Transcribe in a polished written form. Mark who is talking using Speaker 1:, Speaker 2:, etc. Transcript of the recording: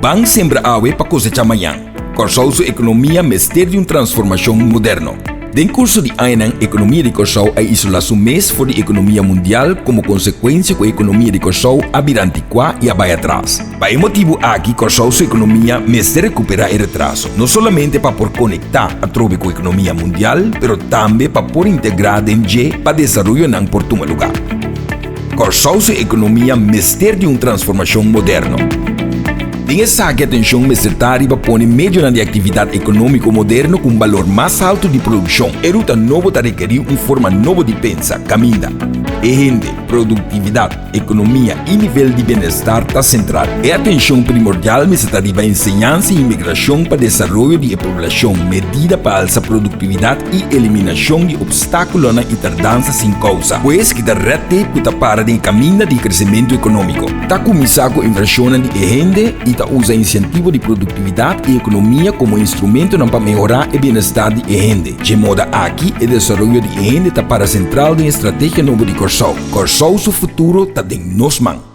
Speaker 1: Ban sembra awe pa kosechá mañan. Kòrsou su ekonomia mester di un transformashon moderno. Den kurso di añanan ekonomia di Kòrsou a isolá su mes for di ekonomia mundial komo konsekuensia ku e ekonomia di Kòrsou a bira antikuá i a bai atras. Pa e motibu aki Kòrsou su ekonomia mester rekuperá e retraso, no solamente pa por konektá atrobe ku ekonomia mundial, pero tambe pa por integrá den dje pa desaroyonan por tuma lugá. Kòrsou su ekonomia mester di un transformashon moderno. Den esaki atenshon mester ta riba pone medionan di aktividat ekonómiko moderno ku un balor mas haltu di produkshon. E ruta nobo ta rekerí un forma nobo di pensa, kaminda e hende, produktividat, Ekonomia i nivel di bienestar ta sentral. E atenshon primordial mester ta riba enseñansa i imigrashon pa desaroyo di e poblashon, medida pa alsa produktividat i eliminashon di opstákulonan i tardansa sin kousa. Pues kita red tape ku ta para den e kaminda di kresementu ekonómiko. Ta kuminsá ku invershonnan di e hende i ta usa insentivo di produktividat i ekonomia komo instrumentonan pa mehorá e bienestar di e hende. Dje moda aki e desaroyo di e hende ta para sentral den e strategia nobo di Kòrsou. Kòrsou su futuro ta den nos man.